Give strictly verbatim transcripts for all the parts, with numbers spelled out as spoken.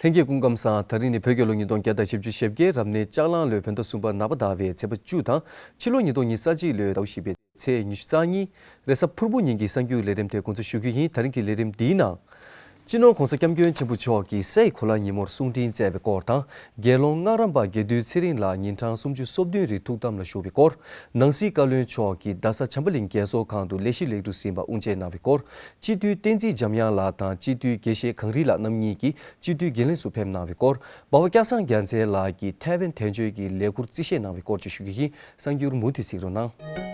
ལྷན་རྒྱས་སྐུ་ཁམས་བཟང་། དེ་རིང་ནི་བོད་རྒྱལ་ལོ་ཉིས་སྟོང་བརྒྱ་དང་བཞི་བཅུ་ཞེ་བརྒྱད། རབ་གནས་ལྕགས་གླང་ལོའི་བོད་ཟླ་གསུམ་པ་ནག་པ་ཟླ་བའི་ཚེས་པ་བཅུ་དང་། ཕྱི་ལོ་ཉིས་སྟོང་ཉི་ཤུ་རྩ་གཅིག་ལོའི་ཟླ་བ་བཞི་པའི་ཚེས་ཉི་ཤུ་རྩ་གཉིས། རེས་གཟའ་ཕུར་བུ་ཉིན་གྱི་གསར་འགྱུར་ལས་རིམ་དེ་འགོ་འཛུགས་ཞུ་རྒྱུ་ཡིན། དེ་རིང་གི་ལས་རིམ་འདིའི་ནང་། སྤྱི་ནོར་༸གོང་ས་༸སྐྱབས་མགོན་ཆེན་པོ་མཆོག་གིས་སའི་གོ་ལ་ཉིན་མོར་གསུང་འཕྲིན་བསྩལ་བའི་སྐོར་དང་། དགེ་སློང་སྔགས་རམས་པ་དགེ་འདུན་ཚེ་རིང་ལགས་ཉིན་གྲངས་སུམ་ཅུ་སོ་བདུན་རིང་ཐུགས་དམ་ལ་བཞུགས་པའི་སྐོར། ནང་སྲིད་བཀའ་བློན་མཆོག་གིས་རྡ་ས་བྱམས་པ་གླིང་རྒས་གསོ་ཁང་དུ་ལས་གཞི་ལེགས་གྲུབ་ཟིན་པ་དབུ་འབྱེད་གནང་བའི་སྐོར། སྤྱི་འཐུས་བསྟན་འཛིན་འཇམ་དབྱངས་ལགས་དང་སྤྱི་འཐུས་དགེ་བཤེས་གངས་རི་ལགས་རྣམ་གཉིས་ཀྱིས་སྤྱི་འཐུས་རྒྱུན་ལས་སུ་ཕེབས་གནང་བའི་སྐོར། འབའ་བ་སྐལ་བཟང་རྒྱལ་མཚན་ལགས་ཀྱིས་ཐའེ་ཝན་དོན་གཅོད་ཀྱི་ལས་འཁུར་རྩིས་བཞེས་གནང་བའི་སྐོར་བཅས་ཞུ་རྒྱུ་ཡིན། གསར་འགྱུར་མུ་མཐུད་གཟིགས་རོགས་གནང་།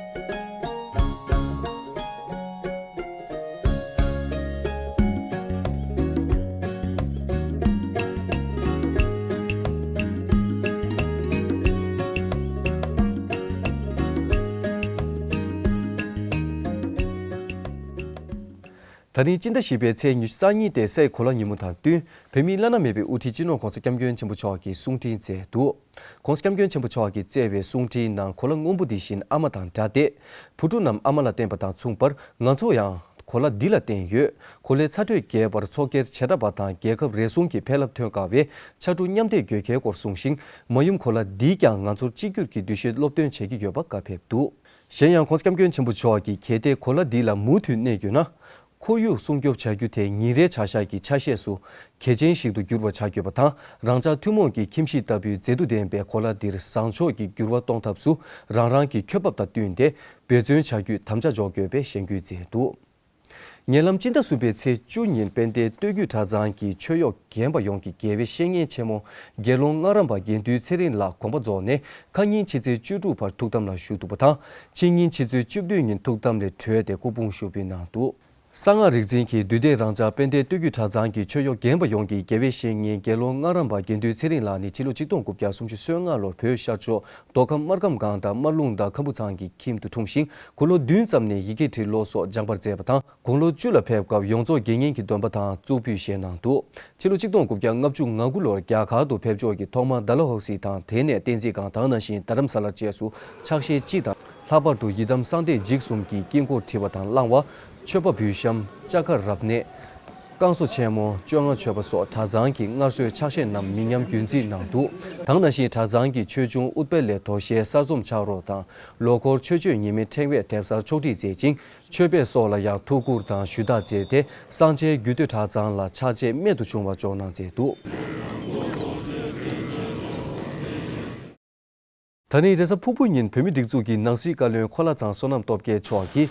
ད་རིང་སྤྱི་ཟླ་བཞི་པའི་ཚེས་ཉི་ཤུ་རྩ་གཉིས་ཏེ་སའི་གོ་ལ་ཉིན་མོ་དང་བསྟུན། བོད་མིའི་བླ་ན་མེད་པའི་དབུ་ཁྲིད་སྤྱི་ནོར་༸གོང་ས་༸སྐྱབས་མགོན་ཆེན་པོ་མཆོག་གིས་གསུང་འཕྲིན་བསྩལ་འདུག ༸གོང་ས་༸སྐྱབས་མགོན་ཆེན་པོ་མཆོག་གིས་བསྩལ་བའི་གསུང་འཕྲིན་ནང་གོ་ལ་སྔོན་པོ་འདི་བཞིན་ཨ་མ་དང་འདྲ་སྟེ། བུ་ཕྲུག་རྣམས་ཨ་མ་ལ་བརྟེན་པ་དང་མཚུངས་པར་ང་ཚོ་ཡང་གོ་ལ་འདི་ལ་བརྟེན་ཡོད། གོ་ལའི་ཚ་དྲོད་རྒྱས་པར་ཚོགས་སྒེར་བྱེ་བྲག་པ་དང་རྒྱལ་ཁབ་རེ་ཟུང་གི་ཕན་རླབས་ཐོན་དཀའ་བའི་ཕྱར་གྲུ་མཉམ་འདེགས་དགོས་གལ་སྐོར་གསུངས་ཤིང་། མ་ཡུམ་གོ་ལ་འདིས་ཀྱང་ང་ཚོར་གཅིག་གྱུར་གྱི་འདུ་ཤེས་སློབ་སྟོན་བྱེད་ཀྱི་ཡོད་པ་བཀའ་ཕེབས་འདུག་གཞན་ཡང་༸གོང་ས་༸སྐྱབས་མགོན་ཆེན་པོ་མཆོག་གིས་གལ་ཏེ་གོ་ལ་འདི་ལ་མུ་མཐུད་གནས་དགོས་ན། ཁོར་ཡུག་སྲུང་སྐྱོབ་བྱ་རྒྱུ་དེ་ཉིན་རེའི་བྱ་གཞག་གི་ཆ་ཤས་སུ་གལ་ཆེན་ཞིག་ཏུ་འགྱུར་བ་བྱ་དགོས་པ་དང་། རང་ཅག་ཐུན་མོང་གི་ཁྱིམ་གཞིས་ལྟ་བུའི་མཛེས་སྡུག་ལྡན་པའི་གོ་ལ་འདིར་བཟང་ཕྱོགས་ཀྱི་འགྱུར་བ་གཏོང་ཐབས་སུ་རང་རང་གི་ཁྱད་འབབ་དང་བསྟུན་ཏེ་འབད་བརྩོན་བྱ་རྒྱུའི་དམ་བཅའ་འཇོག་དགོས་པའི་གཞེན་སྐུལ་མཛད་འདུག་ཉེ་ལམ་སྤྱི་ཟླ་གསུམ་པའི་ཚེས་བཅུ་ཉིན་དཔལ་ལྡན་སྟོད་བརྒྱུད་གྲྭ་ཚང་གི་ཆོས་གཡོག་རྒན་པ་ཡོངས་ཀྱི་དགེ་བའི་བཤེས་གཉེན་ཆེན་མོ་དགེ་སློང་སྔགས་རམས་པ་དགེ་འདུན་ཚེ་རིང་ལགས་དགོངས་པ་རྫོགས་ནས་ཁ་ཉིན་ཕྱི་ཚེས་བཅུ་དྲུག་བར་ཐུགས་དམ་ལ་བཞུགས་འདུག་པ་དང་། ཕྱི་ཉིན་ཕྱི་ཚེས་བཅུ་བདུན་ཉིན་ཐུགས་དམ་ལས་གྲོལ་ཏེ་སྐུ་ཕུང་ཞུགས་འབུལ་གནང་འདུག་གསང་སྔགས་རིག་འཛིན་གྱི་འདུས་སྡེ་རང་འཇགས་དཔལ་ལྡན་སྟོད་བརྒྱུད་གྲྭ་ཚང་གི་ཆོས་གཡོག་རྒན་པ་ཡོངས་ཀྱི་དགེ་བའི་བཤེས་གཉེན་དགེ་སློང་སྔགས་རམས་པ་དགེ་འདུན་ཚེ་རིང་ལགས་ནི་ཕྱི་ལོ་ཆིག་སྟོང་དགུ་བརྒྱ་སུམ་ཅུ་སོ་ལྔ་ལོར་བོད་ཤར་ཕྱོགས་མདོ་ཁམས་སྨར་ཁམས་སྒང་དང་སྨར་ལུང་དང་ཁམ་བུ་ཚང་གི་ཁྱིམ་དུ་འཁྲུངས་ཤིང་། དགུང་ལོ་བདུན་ཙམ་ནས་ཡི་གེ་བྲིས་ཀློག་སོགས་སྦྱངས་པར་མཛད་པ་དང་། དགུང་ལོ་བཅུ་ལ་ཕེབས་སྐབས་ཡོངས་རྫོགས་དགེ་བསྙེན་གྱི་སྡོམ་པ་དང་གཙུག་ཕུད་བཞེས་གནང་འདུག་ཕྱི་ལོ་ཆིག་སྟོང་དགུ་བརྒྱ་ལྔ་བཅུ་ང་དགུ་ལོར་རྒྱ་གར་དུ་ཕེབས་ཕྱོགས་ཀྱི་ཐོག་མར་ཌལ་ཧོ་སི་དང་དེ་ནས་བསྟན་འཛིན་སྒང་དེ་ནང་བཞིན་རྡ་རམ་ས་ལར་བཅས་སུ་ཕྱག་ཞལ་གཅིག་དང་། ལྷག་པར་དུ་ཡི་དམ་གསང་བསྟོད་འཇིགས་གསུམ་གྱི་དཀྱིལ་འཁོར་བྲི་བ་དང་བླང་བ། མཆོད་པ་འབུལ་བཤམས། ལྕགས་མཁར་རབ་གནས། བསྐང་གསོ་ཆེན་མོ་བཅོ་ལྔ་མཆོད་པ་སོགས་གྲྭ་ཚང་གི་སྔར་སྲོལ་ཕྱག་བཞེས་རྣམས་མི་ཉམས་རྒྱུན་འཛིན་གནང་འདུག་དེ་ནང་བཞིན་གྲྭ་ཚང་གི་ཆོས་འབྱུང་ཨུཏྤལ་ལའི་དོ་ཤལ་གསར་རྩོམ་ཕྱག་རོགས་དང་། ལོ་འཁོར་ཆོས་སྤྱོད་ཉི་མའི་ཕྲེང་བས་དེབ་གསར་ཕྱོགས་སྒྲིག་མཛད་ཅིང་། མཆོད་པའི་སོགས་ལ་ཡང་ཐུགས་ཁུར་དང་ཞུས་དག་མཛད་དེ། གསང་ཆེན་རྒྱུད་སྟོད་གྲྭ་ཚང་ལ་ཕྱག་རྗེས་རྨད་དུ་བྱུང་བ་འཇོག་གནང་མཛད་འདུག་ད་ནི་རེས་གཟའ་ཕུར་བུ་ཉིན་བོད་མིའི་སྒྲིག་འཛུགས་ཀྱི་ནང་སྲིད་བཀའ་བློན་འཁོར་ལྷ་ཚང་བསོད་ནམས་སྟོབས་རྒྱལ་མཆོག་གིས་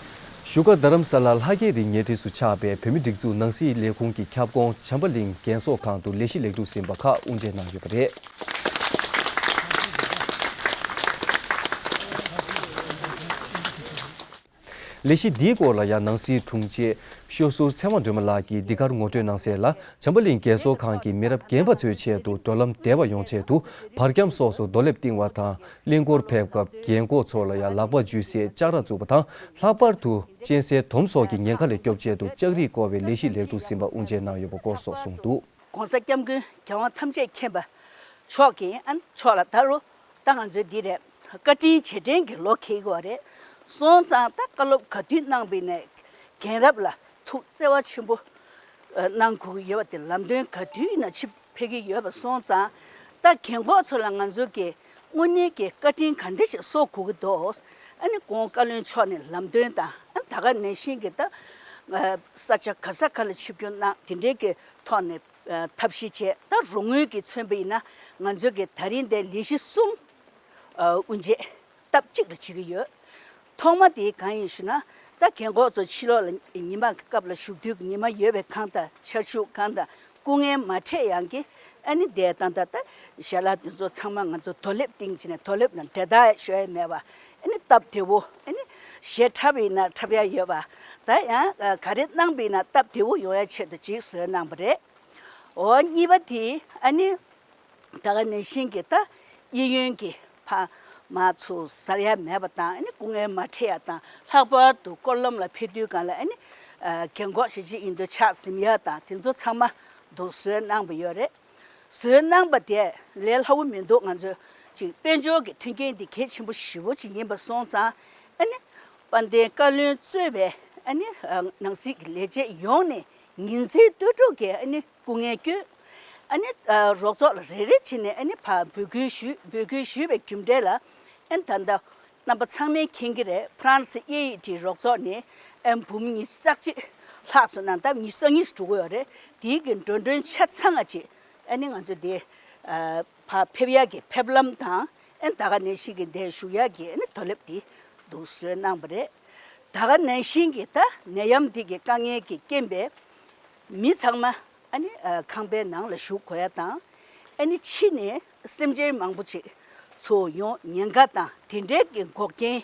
བཞུགས་སྒར་རྡ་རམ་ས་ལ་ལྷ་རྒྱལ་རིའི་ཉེ་འཁྲིས་སུ་ཆགས་པའི་བོད་མིའི་སྒྲིག་འཛུགས་ནང་སྲིད་ལས་ཁུངས་ཀྱི་ཁྱབ་ཁོངས་བྱམས་པ་གླིང་རྒན་གསོ་ཁང་དུ་ལས་གཞི་ལེགས་གྲུབ་ཟིན་པ་ཁག་དབུ་འབྱེད་གནང་ཡོད་པ་རེད། ལས་གཞི་འདིའི་སྐོར་ལ་ཡང་ནང་སྲིད་དྲུང་ཆེ་ཤོ་ཟུར་ཚེ་དབང་སྒྲོལ་མ་ལགས་ཀྱིས་འདི་གར་ངོ་སྤྲོད་གནང་གསལ་ལ། བྱམས་པ་གླིང་རྒན་གསོ་ཁང་གི་མི་རབས་རྒན་པ་ཚོའི་ཆེད་དུ་འགྲོ་ལམ་བདེ་བ་ཡོང་ཆེད་དུ་བར་ཁྱམས་སོགས་སུ་རྡོ་ལེབ་བཏིང་བ་དང་། གླིང་སྐོར་ཕེབས་སྐབས་རྒན་གོག་ཚོ་ལ་ཡང་ལག་པ་འཇུས་སའི་ལྕགས་ར་བཙུགས་པ་དང་། ལྷག་པར་དུ་གཅན་གཟན་དོམ་སོགས་ཀྱི་ཉེན་ཁ་ལས་སྐྱོབ་ཆེད་དུ་ལྕགས་རིགས་བསྐོར་བའི་ལས་གཞི་ལེགས་གྲུབ་ཟིན་པ་དབུ་འབྱེད་གནང་ཡོད་པ་སྐོར་སོགས་གསུངས་འདུག ༸གོང་ས་༸སྐྱབས་མགོན་རྒྱལ་དབང་ཐམས་ཅད་མཁྱེན་པ་མཆོག་གིས་ཨ་མཆོག་ལ་ད་རུ་ད་ང་ཚོའི་འདི་རེད། བཀའ་དྲིན་རྗེས་དྲན་གྱི་ལོ་འཁེལ་གྱི་ཡོད་རེད། སོང་ཙང་ད་བཀའ་སློབ་ག་དུས་གནང་བ་ཡིན་ནའི་རྒན་རབས་ལ་ཐུགས་བརྩེ་བ་ཆེན་པོ་གནང་དགོས་ཀྱི་ཡོད་པ་དེ་ལམ་སྟོན་ག་དུས་ཡིན་ན་ཕྱི་ཕེབས་ཀྱི་ཡོད་པ་སོང་ཙང་། ད་རྒན་གོག་ཚོ་ལ་ང་ཚོ་གི་དངོས་གནས་ཀྱི་བཀའ་དྲིན་ག་འདྲ་ཞིག་གསོ་དགོས་ཀྱི་འདུག་ཨ་ནི་གོང་བཀའ་བློན་མཆོག་ནས་ལམ་སྟོན་དང་། ཨ་ད་ག་ནང་བཞིན་གྱི་ད་ས་ཆ་ག་ས་ག་ལ་ཆིབས་བསྒྱུར་གནང་དེ་འདྲའི་གི་ཐོག་ནས་ཐབས་ཤེས་བྱས། ད་རོགས་དངུལ་གྱིས་མཚོན་པ་ཡིན་ན་ང་ཚོ་གི་ད་རིང་འདིར་ལས་གཞི་གསུམ་དབུ་འབྱེད་སྟབས་གཅིག་ལ་བྱེད་ཀྱི་ཡོད། ཐོག་མ་དེ་གང་ཡིན་ཞུ་ན། ད་རྒན་གོག་ཚོ་ཕྱི་ལོགས་ལ་ཉི་མ་གི་སྐབས་ལ་བཞུགས་དུས་ཉི་མ་ཡོད་པའི་ཁང་དང་ཆར་ཆུ་ཁང་དང་སྐུ་ངལ་མ་འཕྲད་ཡག་གི་ཨ་ནི་བསྡད་སྟངས་དང་། ད་ཞལ་ལག་དེ་ཚོ་ཚང་མ་ང་ཚོ་རྡོ་ལེབ་བཏིང་བྱས་ནས་རྡོ་ལེབ་ནང་འབྲས་དར་ཤོར་ཡ་མེད་པ། ཨ་ནི་སྟབས་བདེ་བོ། ཨ་ནི་གཞས་འཁྲབ་པ་ཡིན་ན་འཁྲབ་ཡ་ཡོད་པ། ད་ཡང་ག་རེ་གནང་བ་ཡིན་ན་སྟབས་བདེ་བོ་ཡོང་ཡ་ཆེད་དུ་ཅིག་བཟོས་གནང་བ་རེད། འོ་གཉིས་པ་དེ་ཨ་ནི་ད་ག་ནང་བཞིན་གྱི་ད་གཡས་གཡོན་གྱི་ཕ་མ་ཚོ་ཟ་ཡ་མེད་པ་དང་། ཨ་ནི་སྐུ་ངལ་མ་འཕྲད་ཡ་དང་། ལྷག་པར་དུ་སྐོར་ལམ་ལ་ཕེབས་དུས་སྒང་ལ་ཨ་ནི་རྒན་གོག་ཞེ་ཅིག་ཡིན་དུས་ཆགས་ཟིན་ཡ་དང་དེ་ཚོ་ཚང་མ་འདུག་བཟོས་གནང་བ་ཡོད་རེད། བཟོས་གནང་བ་དེ་ལས་སླ་བོ་མི་འདུག་ང་ཚོས་ཅིག་དཔལ་འབྱོར་གྱི་མཐུན་རྐྱེན་འདི་གལ་ཆེན་པོ་ཞེ་པོ་ཅིག་ཡིན་པ་སོང་ཙང་། ཨ་ནི་དཔལ་ལྡན་བཀའ་བློན་གཙོས་པའི་ཨ་ནི་ནང་སྲིད་ཀྱི་ལས་བྱེད་ཡོངས་ནས་ཉིན་མཚན་ལྟོས་གྲུབ་ཀྱིས་ཨ་ནི་སྐུ་ངལ་བསྐྱོན། ཨ་ནི་ཨ་རོགས་ཚོགས་ལ་རེ་རེ་བྱས་ནས་ཨ་ནི་ཕར་འབོད་སྐུལ་ཞུས། འབོད་སྐུལ་ཞུས་པའི་རྒྱུ་འབྲས་ལ་ཨ་ནི་ད་ལྟ་རྣམ་པ་ཚང་མས་མཁྱེན་གྱི་རེད། ཧྥ་རན་སི་ཨེ་ཡི་ཊི་རོགས་ཚོགས་ནས་ཨ་ནི་འབུམ་ཉི་ཤུ་རྩ་གཅིག་ལྷག་སོང་ན་ད་ཉི་ཤུ་རྩ་གཉིས་སུ་འགྲོ་གི་ཡོད་རེད། དེའི་གི་འགྲོ་གྲོན་ཆ་ཚང་ང་ཅིག་ཨ་ནི་ང་ཚོ་དེ་ཨ་ཕར་ཕེབས་ཡག་གི་ཕེབས་ལམ་དང་ཨ་ནི་ད་ག་ནང་བཞིན་གྱི་འདིར་བཞུགས་ཡག་གི་ཨ་ནི་དུས་ཚོད་འདུག་སེ་བཟོས་གནང་བ་རེད། ད་ག་ནང་བཞིན་གྱི་ད་ནད་ཡམས་འདི་གི་དཀའ་ངལ་གྱི་རྐྱེན་པས་མི་ཚང་མ་ཨ་ནི་ཨ་ཁང་པའི་ནང་ལ་བཞུགས་དགོས་ཡ་དང་། ཨ་ནི་ཕྱི་ནས་སེམས་ཅན་མང་པོ་ཅིག་ཚུར་ཡོང་ཉེན་ཁ་དང་དེ་འདྲའི་གི་འགོག་རྐྱེན།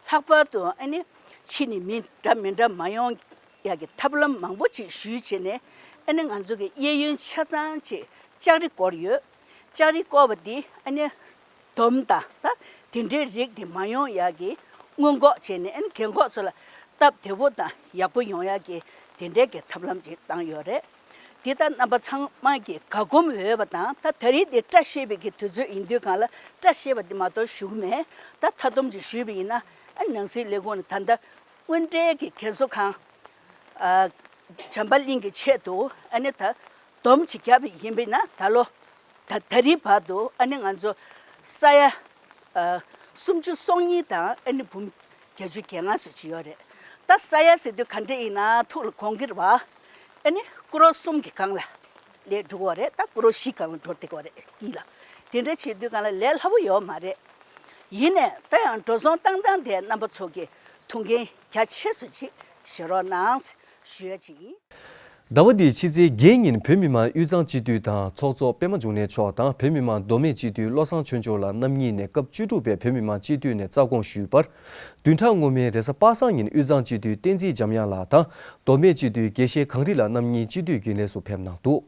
ལྷག་པར་དུ་ཨ་ནི་ཕྱི་ནས་མི་འདྲ་མི་འདྲ་མ་ཡོང་ཡ་གི་ཐབས་ལམ་མང་པོ་ཅིག་ཞུས་བྱས་ནས་ཨ་ནི་ང་ཚོ་གི་གཡས་གཡོན་ཆ་ཚང་ཅིག་ལྕགས་རི་བསྐོར་ཡོད། ལྕགས་རི་བསྐོར་བ་འདི་ཨ་ནི་དོམ་དང་ད་དེ་འདྲའི་རིགས་དེ་མ་ཡོང་ཡག་གི་སྔོན་འགོག་བྱས་ནས་ཨ་ནི་རྒན་འཁོགས་ཚོ་ལ་སྟབས་བདེ་པོ་དང་ཡག་པོ་ཡོང་ཡག་གི་དེ་འདྲའི་གི་ཐབས་ལམ་ཅིག་བཏང་ཡོད་རེད། འདི་ལྟར་རྣམ་པ་ཚང་མ་གིས་ག་གོམ་འོས་པ་དང་ད་ད་རེས་འདི་བཀྲ་ཤིས་པའི་གི་དུས་ཚོད་ཡིན་དུས་གང་ལ་བཀྲ་ཤིས་པ་འདི་མ་གཏོགས་ཞུ་གི་མེད། ད་མཐའ་སྡོམ་ཅིག་ཞུས་པ་ཡིན་ན་ཨ་ནི་ནང་སྲིད་ལས་ཁུངས་ནས་ད་ལྟ་དངོས་འབྲེལ་གྱི་རྒན་གསོ་ཁང་ཨ་བྱམས་པ་གླིང་གི་ཆེད་དུ་ཨ་ནི་ད་སྡོམ་ཅིག་བརྒྱབ་པ་ཡིན་པས་ན་ད་ལོ་ད་ད་རེས་བར་དུ་ཨ་ནི་ང་ཚོ་ས་ཡ་ཨ་སུམ་ཅུ་སོ་གཉིས་དང་ཨ་ནི་འབུམ་བརྒྱད་ཅུ་གྱ་ལྔ་ཙམ་ཅིག་ཡོད་རེད། ད་ས་ཡ་ཟེར་དུས་ག་འདྲ་ཡིན་ན་ཐུགས་ལ་དགོངས་ཀྱི་རེད་བ། ཨ་ནི་སྐོར་ར་གསུམ་གྱི་སྒང་ལ་སླེབས་འགྲོ་གི་རེད། ད་སྐོར་ར་བཞི་སྒང་ལ་འགྲོ་བསྡད་ཀྱི་རེད་དཀྱིལ་ལ། དེ་འདྲ་བྱེད་དུས་སྒང་ལ་ལས་སླ་པོ་ཡོད་མ་རེད། ཡིན་ནའི་ད་ཡང་འགྲོ་སོང་བཏང་སྟངས་དེ་རྣམ་པ་ཚོ་གིས་ཐུགས་འགན་རྒྱ་ཆེ་ཙམ་ཅིག་བཞེས་རོགས་གནང་ཞུ་ཡ་ཅིག་ཡིན། ཟླ་བ་འདིའི་ཕྱི་ཚེས་བརྒྱད་ཉིན་བོད་མི་མང་དབུས་གཙང་སྤྱི་འཐུས་དང་ཚོགས་གཙོ་པད་མ་འབྱུང་གནས་མཆོག་དང་བོད་མི་མང་མདོ་སྨད་སྤྱི་འཐུས་བློ་བཟང་ཆོས་འབྱོར་ལགས་རྣམ་གཉིས་ནས་སྐབས་བཅུ་དྲུག་པའི་བོད་མི་མང་སྤྱི་འཐུས་ནས་རྩ་དགོངས་ཞུས་པར། བདུན་ཕྲག་སྔོན་མའི་རེས་གཟའ་པ་སངས་ཉིན་དབུས་གཙང་སྤྱི་འཐུས་བསྟན་འཛིན་འཇམ་དབྱངས་ལགས་དང་མདོ་སྨད་སྤྱི་འཐུས་དགེ་བཤེས་གངས་རི་ལགས་རྣམ་གཉིས་སྤྱི་འཐུས་རྒྱུན་ལས་སུ་ཕེབས་གནང་འདུག་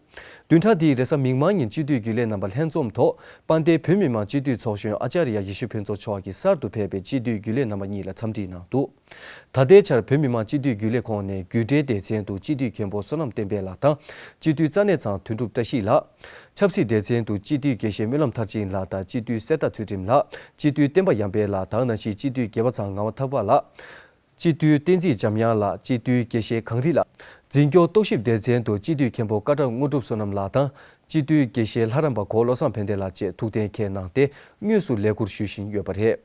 བདུན་ཕྲག་འདིའི་རེས་གཟའ་མིག་དམར་ཉིན་སྤྱི་འཐུས་རྒྱུན་ལས་རྣམ་པ་ལྷན་འཛོམས་ཐོག་དཔལ་ལྡན་བོད་མི་མང་སྤྱི་འཐུས་ཚོགས་གཞོན་ཨ་ཙརྱ་ཡེ་ཤེས་ཕུན་ཚོགས་མཆོག་གིས་གསར་དུ་ཕེབས་པའི་སྤྱི་འཐུས་རྒྱུན་ལས་རྣམ་པ་གཉིས་ལ་འཚམས་འདྲི་གནང་འདུག་ད་ལྟའི་ཆར་བོད་མི་མང་སྤྱི་འཐུས་རྒྱུན་ལས་ཁོངས་ནས་རྒྱུད་གྲྭའི་སྡེ་ཚན་དུ་སྤྱི་འཐུས་མཁན་པོ་བསོད་ནམས་བསྟན་འཕེལ་ལགས་དང་། སྤྱི་འཐུས་རྩ་གནས་ཚང་དོན་གྲུབ་བཀྲ་ཤིས་ལགས། ཆབ་སྲིད་སྡེ་ཚན་དུ་སྤྱི་འཐུས་དགེ་བཤེས་སྨོན་ལམ་མཐར་ཕྱིན་ལགས་དང་སྤྱི་འཐུས་གསེར་རྟ་ཚུལ་ཁྲིམས་ལགས། སྤྱི་འཐུས་བསྟན་པ་ཡར་འཕེལ་ལགས་དང་ནང་བཞིན་སྤྱི་འཐུས་དགེ་བ་ཚང་ངག་དབང་ཐར་པ་ལགས། སྤྱི་འཐུས་བསྟན་འཛིན་འཇམ་དབྱངས་ལགས། སྤྱི་འཐུས་དགེ་བཤེས་གངས་རི་ལགས། འཛིན་སྐྱོང་རྟོག་ཞིབ་སྡེ་ཚན་དུ་སྤྱི་འཐུས་མཁན་པོ་ཀ་བྲག་དངོས་གྲུབ་བསོད་ནམས་ལགས་དང་སྤྱི་འཐུས་དགེ་བཤེས་ལྷ་རམས་པ་གོ་བློ་བཟང་ཕན་བདེ་ལགས་བཅས་ཐུགས་གཏན་འཁེལ་གནང་སྟེ་དངོས་སུ་ལས་ཁུར་ཞུ་བཞིན་ཡོད་པ་རེད།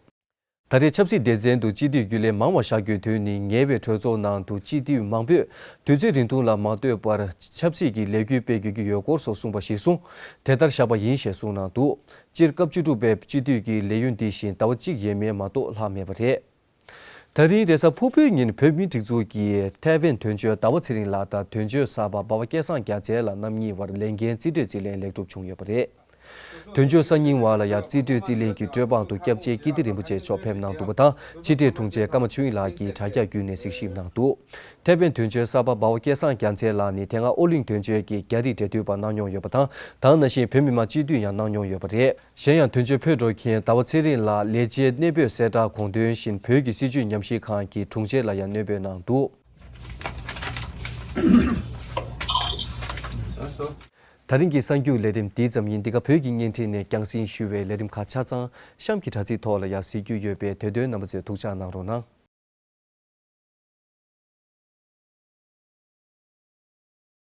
ད་རེས་ཆབ་སྲིད་སྡེ་ཚན་དུ་སྤྱི་འཐུས་རྒྱུན་ལས་མང་བ་བཞག་རྒྱུའི་དོན་ནི་ཉེ་བའི་གྲོས་ཚོགས་ནང་དུ་སྤྱི་འཐུས་མང་པོས་དུས་ཚོད་རིང་ཐུང་ལ་མ་ལྟོས་པར་ཆབ་སྲིད་ཀྱི་ལས་འགུལ་སྤེལ་དགོས་ཀྱི་ཡོད་སྐོར་སོགས་གསུངས་པ་གཞིར་བཟུང་དེ་ལྟར་བཞག་པ་ཡིན་ཞེས་གསུངས་གནང་འདུག་སྤྱིར་སྐབས་བཅུ་དྲུག་པའི་སྤྱི་འཐུས་ཀྱི་ལས་ཡུན་འདི་བཞིན་ཟླ་བ་གཅིག་ཡས་མས་མ་གཏོགས་ལྷག་མེད་པ་རེད། ད་རིང་རེས་གཟའ་ཕུར་བུའི་ཉིན་བོད་མིའི་སྒྲིག་འཛུགས་ཀྱི་ཐའེ་ཝན་དོན་གཅོད་ཟླ་བ་ཚེ་རིང་ལགས་དང་དོན་གཅོད་གསར་པ་འབའ་བ་སྐལ་བཟང་རྒྱལ་མཚན་ལགས་རྣམ་གཉིས་བར་ལས་འགན་རྩིས་སྤྲོད་རྩིས་ལེན་ལེགས་གྲུབ་བྱུང་ཡོད་པ་རེད། དོན་གཅོད་གསར་རྙིང་བ་ལ་ཡང་རྩིས་སྤྲོད་རྩིས་ལེན་གྱི་སྤྲོད་དཔང་དུ་སྐྱབས་རྗེ་ཀིརྟི་རིན་པོ་ཆེ་མཆོག་ཕེབས་གནང་འདུག་པ་དང་ཕྱི་དྲིལ་དྲུང་ཆེ་ཀརྨ་ཆོས་དབྱིངས་ལགས་ཀྱིས་དྲ་རྒྱ་བརྒྱུད་ནས་གཟིགས་ཞིབ་གནང་འདུག་ཐའེ་ཝན་དོན་གཅོད་གསར་པ་འབའ་བ་སྐལ་བཟང་རྒྱལ་མཚན་ལགས་ནི་དེ་སྔ་ཨོ་གླིང་དོན་གཅོད་ཀྱི་རྒྱ་རིགས་འབྲེལ་མཐུད་པ་གནང་མྱོང་ཡོད་པ་དང་ད་ག་ནང་བཞིན་བོད་མི་མང་སྤྱི་འཐུས་ཡང་གནང་མྱོང་ཡོད་པ་རེད། གཞན་ཡང་དོན་གཅོད་ཕེབས་འགྲོ་མཁན་ཟླ་བ་ཚེ་རིང་ལགས་ལས་བྱེད་གནས་སྤོས་གསལ་བསྒྲགས་གོང་དོན་བཞིན་བོད་ཀྱི་སྲིད་བྱུས་ཉམས་ཞིབ་ཁང་གི་དྲུང་ཆེ་ལ་ཡང་གནས་སྤོས་གནང་འདུག་ད་རིང་གི་གསར་འགྱུར་ལས་རིམ་འདི་ཙམ་ཡིན། འདི་ག་བོད་ཀྱི་བརྙན་འཕྲིན་ནས་རྒྱང་སྲིང་ཞུ་བའི་ལས་རིམ་ཁག་ཆ་ཚང་གཤམ་གྱི་དྲ་ཚིགས་ཐོག་ལ་ཡང་གཟིགས་རྒྱུ་ཡོད་པས་དེ་དོན་རྣམ་པ་ཚོས་ཐུགས་འཇགས་གནང་རོགས་གནང་།